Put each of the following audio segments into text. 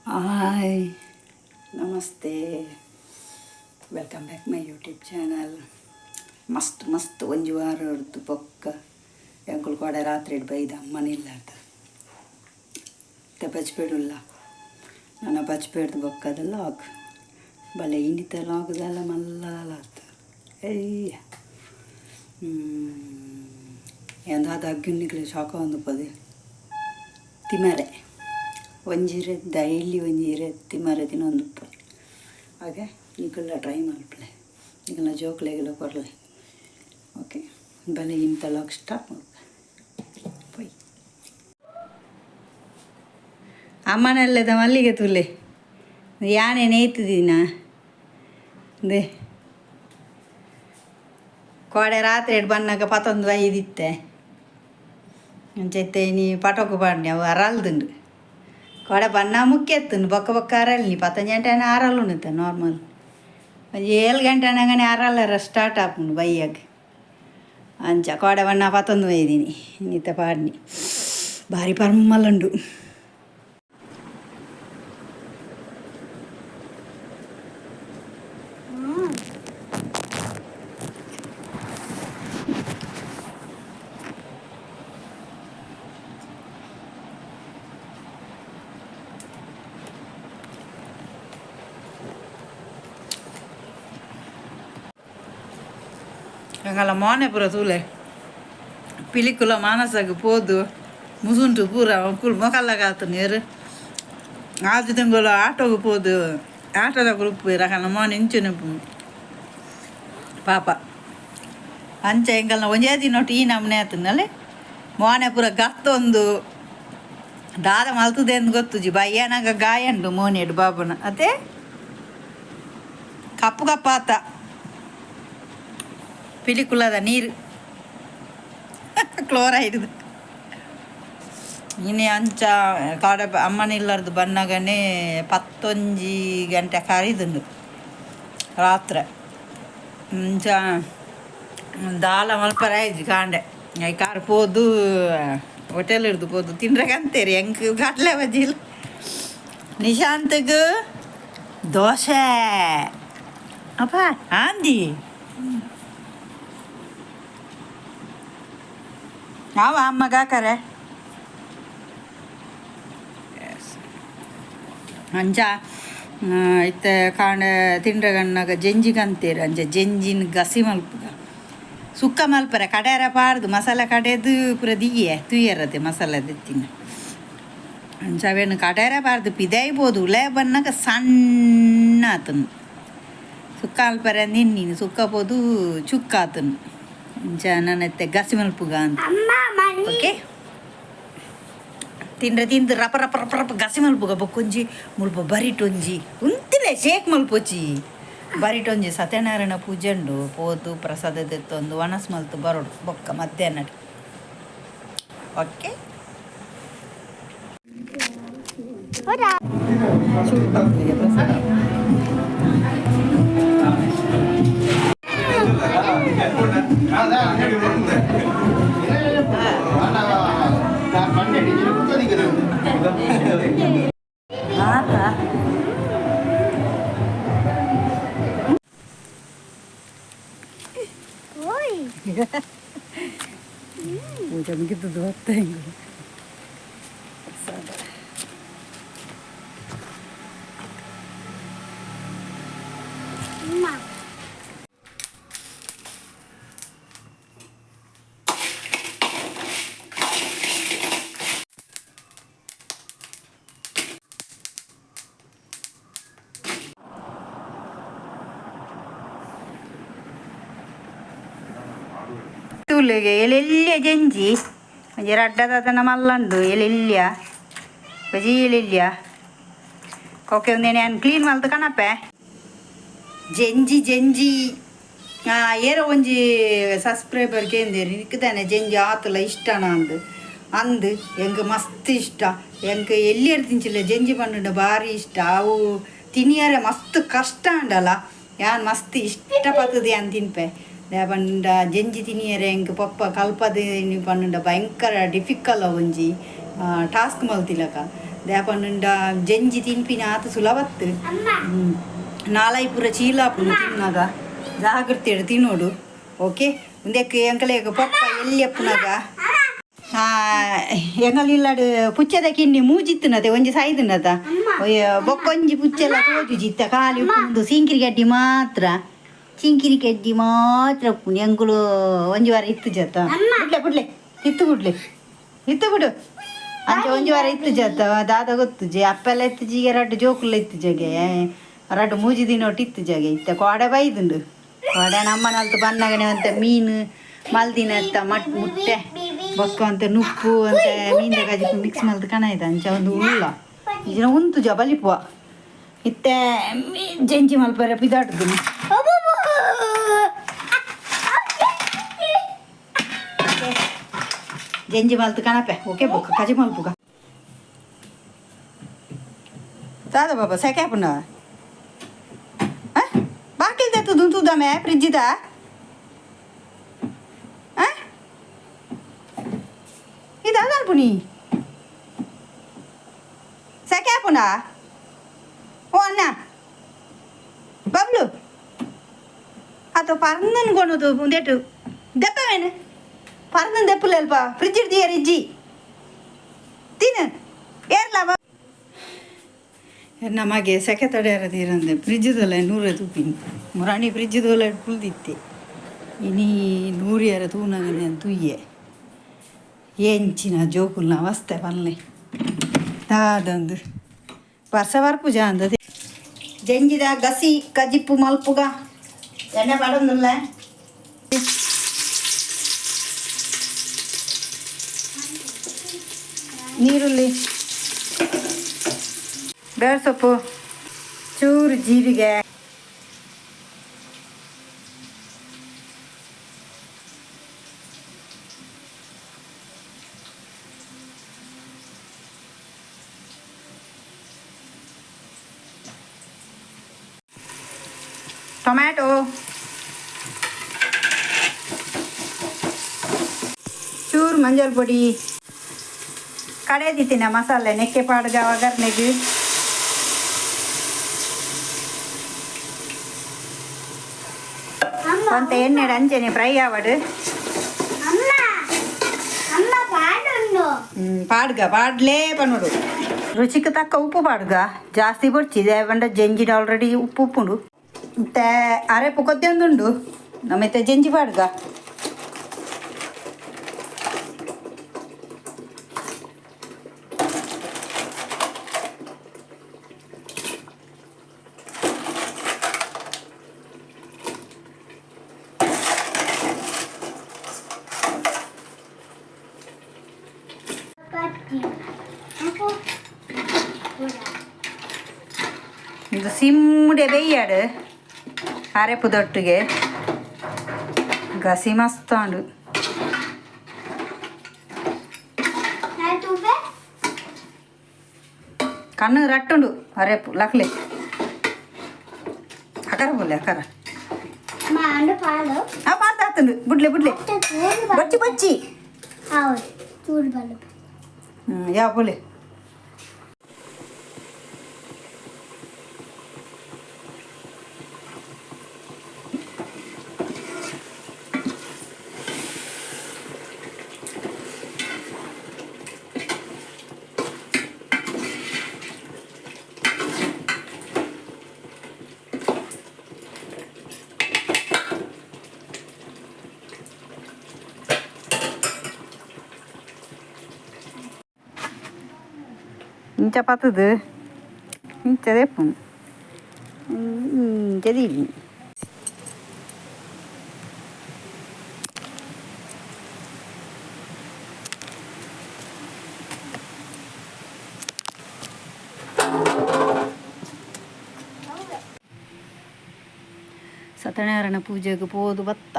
Hi, namaste, welcome back my YouTube channel. ಮಸ್ತ್ ಮಸ್ತ್ ಒಂಜಿ ವಾರ ಹೊಡ್ದು ಬೊಕ್ಕ ಎಂಕುಲು ಕೋಡೆ ರಾತ್ರಿ ಬೈದ ಅಮ್ಮನಿಲ್ಲಾರ್ದ ಇತ್ತೆ ಬಜ್ಪೆಡುಲ್ಲ. ನನ್ನ ಬಜ್ಪೆಡ್ದು ಬೊಕ್ಕದ ಲಾಗ್ ಬಲೆ ಇನ್ನಿತ ಲಾಗ್ದಲ್ಲ ಮಲ್ಲ ಆತು. ಅಯ್ಯ, ಎಂದಾದ ಅಗ್ಗಿನಿಗ್ಲೆ ಶಾಖ ಒಂದು ಪದೆ ತಿಮರೆ ಒಂಜಿರೆ ಡೈಲಿ ಒಂಜಿರೆ ತಿಮರೆ ತಿನ್ನೊಂದು ಹಾಗೆ ನಿಕುಲ್ಲ ಟ್ರೈ ಮಲ್ಪಲೆ, ನಿಕಲ್ನ ಜೋಕ್ಲೆಗೆಲ್ಲ ಕೊರ್ಲೆ. ಓಕೆ, ಬಲೆ ಇಂಥ ಲಾಗ್ ಸ್ಟಾರ್ಟ್ ಮಲ್ಪಲೆ. ಪೋಯ್ ಅಮ್ಮನಲ್ಲದ ಮಲ್ಲಿಗೆ ತುಲೆ ಯಾನೆ ನೇಯ್ತದಿನ they. ಕೋಡೆ ರಾತ್ರಿ ಬನ್ನಾಗ ಪತ್ತೊಂದು ಐದಿತ್ತೆ. ಅಂಚೈತೆ ನೀ ಪಟೋಕು ಪಾಡ್ನಿ, ಅವು ಅರಲ್ದುಂಡು. ಕೋಡೆ ಬಣ್ಣ ಮುಖ್ಯ ಎತ್ತುಂಡು, ಬೊಕ್ಕ ಬೊಕ್ಕ ಅರಲ್ನಿ. ಪತ್ತೊಂದು ಗಂಟೆ ಅರಲ್ ಉಂಡುತ್ತೆ ನಾರ್ಮಲ್. ಒಂಜಿ 7 ಗಂಟೆ ಅನ್ನಗನೆ ಅರಲ್ಲರ ಸ್ಟಾರ್ಟ್ ಆಪುಂಡು ಬಯ್ಯಗ್. ಅಂಚ ಕೋಡೆ ಬಣ್ಣ ಪತ್ತೊಂದು ಬೈದಿನಿ ಇನ್ನಿತ್ತ ಪಾಡ್ನಿ. ಭಾರಿ ಪರ್ಮಲುಂಡು. ಅಂಗಲ ಮೋನೆ ಪೂರ ತೂಲೆ. ಪಿಲಿಕುಲ ಮಾನಸಗ್ ಪೋದು ಮುಸುಂಟು ಪೂರ ಕುಲ್ ಮೊಕಲ್ಲಗಾತು ನೀರು. ಆಜಿ ತಿಂಗಳು ಆಟೋಗೆ ಪೋದು ಆಟೋದ ಗ್ರೂಪ್ ರಕನ ಮೋನೆ ಇಂಚಿನ ಪಾಪ. ಅಂಚ ಎಂಕಲ್ನ ಒಂಜೇ ದಿನೊಟ್ಟು ಈ ನಮೂನೆ ಆತುಂಡಲೆ. ಮೋನೆ ಪೂರ ಗತ್ತೊಂದು ದಾದ ಮಲ್ತುದೆಂದು ಗೊತ್ತುಜಿ. ಬಯ್ಯನಾಗ ಗಾಯಂಡು ಮೋನೆಡ್ ಬಾಬುನ ಅತೆ ಕಪ್ಪು ಕಪ್ಪಾತ. ಪಿಲಿಕುಲದ ನೀರು ಕ್ಲೋರೈಡ್ ಇನಿ. ಅಂಚ ಕಾಡ ಅಮ್ಮನಿಲ್ಲರ್ದು ಬನ್ನಗನೆ 11 ಗಂಟೆ ಕರಿದುಂಡು ರಾತ್ರೆ. ಅಂಚ ದಾಲ ಮಲ್ಪರ ಆಯ್ಜಿ ಕಾಂಡೆ. I car ಪೋದು ಹೋಟೆಲ್ ಹಿಡ್ದು ಪೋದು ತಿಂಡ್ರೆ ಕಂತೇರಿ. ಎಂಕ್ ಕಡಲೆ ಬಜ್ಜಿಲ್, ನಿಶಾಂತ್ಗ್ ದೋಸೆ. ಅಪ್ಪ ಆಂದಿ ಅವ ಅಮ್ಮಗ ಹಾಕರೆ. ಅಂಚ ಇತ್ತೆ ಕಾಂಡೆ ತಿಂಡ್ರೆ ಗಣ್ಣಗ ಜಂಜಿ ಕಂತೇರು. ಅಂಚ ಜಂಜಿನ ಗಸಿ ಮಲ್ಪುಗ, ಸುಕ್ಕ ಮಲ್ಪರೆ. ಕಡೆಯರ ಪಾರ್ದು ಮಸಾಲೆ ಕಡೆದು ಪೂರ ದಿಯ್ಯೆ ತುಯ್ಯರತೆ ಮಸಾಲೆ ದೆತ್ತಿನ. ಅಂಚ ಅವೇನು ಕಡೆಯರ ಪಾರ್ದು ಪಿದಾಯ್ಬೋದು. ಉಲೇ ಬನ್ನಗ ಸಣ್ಣ ಆತನು. ಸುಕ್ಕ ಮಲ್ಪರೆ ನಿನ್ನಿನ ಸುಕ್ಕ ಪೋದು ಚುಕ್ಕ ಆತನು. ಅಂಚ ನನ್ನ ಗಸಿ ಮಲ್ಪುಗ ಅಂತ. ಓಕೆ, ತಿಂಡ್ರೆ ತಿಂದು ರಪ ರಪ ರಪ ರಪ ಗಸಿ ಮಲ್ಪುಗ. ಬೊಕ್ಕೊಂಜಿ ಮುಲ್ಪ ಬರಿಟೊಂಜಿ ಉಂತಿಲೆ ಶೇಕ್ ಮಲ್ಪೊಚಿ. ಬರಿಟೊಂಜಿ ಸತ್ಯನಾರಾಯಣ ಪೂಜೆ ಉಂಡು. ಪೋದು ಪ್ರಸಾದ ದೆತ್ತೊಂದು ವನಸ್ ಮಲ್ತು ಬರೋಡು ಬೊಕ್ಕ ಮಧ್ಯಾಹ್ನ. ಓಕೆ, ಪ್ರಸಾದ. ಆತ. ಪೂಜೆ ಮುಗಿದದ್ದು ಹೊತ್ತ ಹಿಂಗೆ ಪ್ರಸಾದ. ತೂಲೆಗೆ ಎಲೆಲ್ಯ ಜಂಜಿ ಒಂಜಿ ರಡ್ಡದ ಮಲ್ಲಂಡು. ಎಲೆಲ್ಯ ಬಜಿ ಎಲೆಲ್ಯ. ಓಕೆ, ಒಂದೇನೆ ನಾನು ಕ್ಲೀನ್ ಮಲ್ತು ಕಣಪ್ಪೆ ಜಂಜಿ ಜಂಜಿ. ಏರೋ ಒಂಜಿ ಸಬ್ಸ್ಕ್ರೈಬರ್ ಕೇಂದೇರಿ, ನಿಕ್ಕದಾನೆ ಜಂಜಿ ಆತಲ ಇಷ್ಟನ ಅಂದು ಅಂದು. ಎಂಕ್ ಮಸ್ತ್ ಇಷ್ಟ. ಎಂಕ್ ಎಲ್ಲಿ ತಿಂಚಿಲ್ಲ ಜಂಜಿ ಪಂಡುಂಡ ಭಾರಿ ಇಷ್ಟ. ಅವು ತಿನಿಯರೆ ಮಸ್ತ್ ಕಷ್ಟ ಅಂಡಲ ಯಾನ್ ಮಸ್ತ್ ಇಷ್ಟ ಪತ್ತದೆ ಯಾನ್ ತಿನ್ಪೆ. ದಾಯೆ ಪಂಡ ಜಂಜಿ ತಿನಿಯರೆ ಎಂಕ್ ಪಪ್ಪ ಕಲ್ಪದ ಪಂಡುಂಡ ಭಯಂಕರ ಡಿಫಿಕಲ್ ಒಂಜಿ ಟಾಸ್ಕ್ ಮಲ್ತಿಲಕ. ದಾಪಂಡ ಜಂಜಿ ತಿನ್ಪಿನ ಆತ ಸುಲಭತ್ತು. ನಾಲೈ ಪೂರ ಚೀಲಾಪುಂಡು ತಿನ್ನಾಗ, ಜಾಗ್ರತೆ ತಿನ್ನೋಡು. ಓಕೆ, ಉಂದೆಕ್ ಎಂಕಲೆಗ್ ಪಪ್ಪ ಎಲ್ಲಿ ಅಪ್ಪುನಾಗ ಎಂಗಲಿಲ್ಲಡ್ ಪುಚ್ಚದ ಕಿನ್ನಿ ಮೂಜಿತ್ತುನತೆ ಒಂಜಿ ಸೈದುನತ ಬೊಕ್ಕೊಂಜಿ ಪುಚ್ಚೆಲ್ಲ ತೋಜುಜಿ ಇತ್ತ. ಖಾಲಿ ಉಪ್ಪುಂಡು ಸಿಂಕಿರಿ ಗಡ್ಡಿ ಮಾತ್ರ, ಚಿಂಕಿರಿ ಗಡ್ಡಿ ಮಾತ್ರ ಉಪ್ಪುಂಡು. ಎಂಕುಲು ಒಂಜಿ ವಾರ ಇತ್ತು ಜತ್ತ. ಬುಡ್ಲೆ ಬುಡ್ಲೆ, ಇತ್ತು ಬುಡ್ಲೆ, ಇತ್ತು ಬಿಡು. ಅಂಚ ಒಂಜಿ ವಾರ ಇತ್ತು ಜತ್ತ. ದಾದ ಗೊತ್ತುಜಿ, ಅಪ್ಪೆಲ್ಲ ಇತ್ತು ಈಗ ರಡ್ಡು ಜೋಕುಲ್ಲ ಇತ್ತು ಜಗೆ, ರಡ್ಡು ಮೂಜಿ ದಿನ ಒಟ್ಟು ಇತ್ತು ಜಗೆ. ಇತ್ತ ಕೋಡೆ ಬೈದುಂಡು. ಕೋಡೆ ನಮ್ಮನಲ್ತು ಬನ್ನಗನೆ ಅಂತ ಮೀನು ಮಲ್ದಿನತ್ತ ಮಟ್ ಮುಟ್ಟೆ ಬೊಕ್ಕ ಅಂತ ನುಪ್ಪು ಅಂತ ಮೀನ್ದ ಕಜಿಪು ಮಿಕ್ಸ್ ಮಲ್ದು ಕಣಾಯ್ತು. ಅಂಚ ಒಂದು ಉಳ್ಳ ಇಜಿನ ಉಂತು ಜ ಬಲಿಪುವ. ಇತ್ತೆ ಜಂಜಿ ಮಲ್ಪರೆ ಪಿದಾಟುದಿನಿ. ಜಂಜಿ ಮಲ್ತು ಕಣಪೆ. ಓಕೆ, ಬೊಕ್ಕ ಕಜಿ ಮಲ್ಪುಗ. ದಾದ ಬಾಬಾ, ಸೆಕೆ ಆಪುಂಡ ಬಾಕಿಲ್ ತೆತ್ತು ದುಂತುದಮೆ ಫ್ರಿಜ್ಜಿದ. ಇದು ಅಲ್ಪುನಿ ಸೆಕೆ ಆಪುಂಡ. ಓ ಅಣ್ಣ ಬಬ್ಲು, ಆತ ಪರ್ಂದನ್ ಕೊನದು ಉಂದೆಟು ದೆಪ್ಪವೇನು ಪರ್ಂದನ್ ದೆಪ್ಪುಲೆ ಅಲ್ಪ ಫ್ರಿಜ್ ಇಡ್ದಿಯರ್ ಇಜ್ಜಿ ತಿನ್ನು ಏರ್ಲ. ನಮಗೆ ಸೆಕೆ ತಡೆಯರ ತೀರಂದೆ ಫ್ರಿಜ್ದಲ್ಲ ನೂರೆ ತೂಪಿನಿ. ಮುರಾಣಿ ಫ್ರಿಜ್ದಲ್ಲ ಕುಲ್ದಿತ್ತೆ. ಇನಿ ನೂರಿಯರ ತೂನಗನೆ ತೂಯೆ. ಎಂಚಿನ ಜೋಕುಲ್ನ ಅವಸ್ಥೆ ಪನ್ಲೆ. ದಾದಂದು ವರ್ಷ ಬರ್ಪುಜ ಅಂದದೆ. ಜಂಜಿದ ಗಸಿ ಕಜಿಪ್ಪು ಮಲ್ಪುಗ ಎಣ್ಣೆ ಪಡೊಂದುಲ್ಲ. ನೀರುಳ್ಳಿ, ಬೇಳೆ ಸೊಪ್ಪು, ಚೂರು ಜೀರಿಗೆ, ಟೊಮ್ಯಾಟೊ, ಚೂರು ಮಂಜಲ್ ಪೊಡಿ, ಕಡೆದಿತ್ತಿನ ಮಸಾಲೆ ನೆಕ್ಕೆ ಪಾಡ್ಗ ಒಗ್ಗರಣೆಗೆ. ಒಂತೆ ಎಣ್ಣೆ ಅಂಚೆನೆ ಫ್ರೈ ಆವಡು. ಅಮ್ಮ ಅಮ್ಮ, ಪಾಡುಂಡು. ಪಾಡ್ಗ, ಪಾಡ್ಲೇ ಪನೋಡು. ರುಚಿಗೆ ತಕ್ಕ ಉಪ್ಪು ಪಾಡ್ಗ, ಜಾಸ್ತಿ ಬೊಡ್ಚಿ ಪಂಡ ಜಂಜಿಡ್ ಆಲ್ರೆಡಿ ಉಪ್ಪು ಉಪ್ಪುಂಡು. ಮತ್ತೆ ಅರೆಪು ಕೊದ್ದೊಂದುಂಡು ನಮ್ಮ. ಜಂಜಿ ಪಾಡ್ಗ. ಪಟ್ಟಿ ಅಪ್ಪು ಇದು ಸಿಮ್ಮುಡೆ ಬೇಯ್ಯಾಡು ಅರೆಪು ದೊಟ್ಟಿಗೆ ಗಸಿ ಮಸ್ತ್ ಉಂಡು. ತುಬೆ. ಕಣ್ಣು ರಟ್ಟುಂಡು ಅರೆಪು. ಲಕ್ಲೆ ಅಕರ ಬೋಲೆ ಅಕರ. ಮಾಂಡು ಪಾಲು. ಆ ಪಾಡ್ದಾತುಂಡು, ಬುಡ್ಲೆ ಬುಡ್ಲೆ. ಬಚ್ಚಿ ಬಚ್ಚಿ. ಹೌದು, ಚೂರು ಬಲು. ಹ್ಞೂ, ಯಾವ ಬೋಲೆ. ಇಂಚ ಪತ್ತದು ಇಂಚ ದೆಪ್ಪುನು, ಇಂಚ ದೀಪಿ. ಸತ್ಯನಾರಾಯಣ ಪೂಜೆಗೆ ಪೋದು ಬತ್ತ,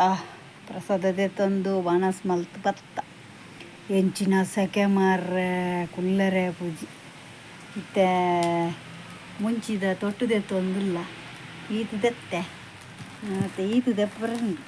ಪ್ರಸಾದ ತಂದು ವನಸ್ ಮಲ್ತ್ ಬತ್ತ. ಎಂಚಿನ ಸೆಕೆ ಮಾರ್ರೆ, ಕುಲ್ಲರೆ ಪೂಜೆ. ಇತ್ತೆ ಮುಂಚಿದ ತೊಟ್ಟು ದೆತ್ತೊಂದುಲ್ಲ, ಈತ್ ದೆತ್ತೆ. ಮತ್ತು ಈತ್ ದೆಪ್ಪರೆ ಉಂಡು.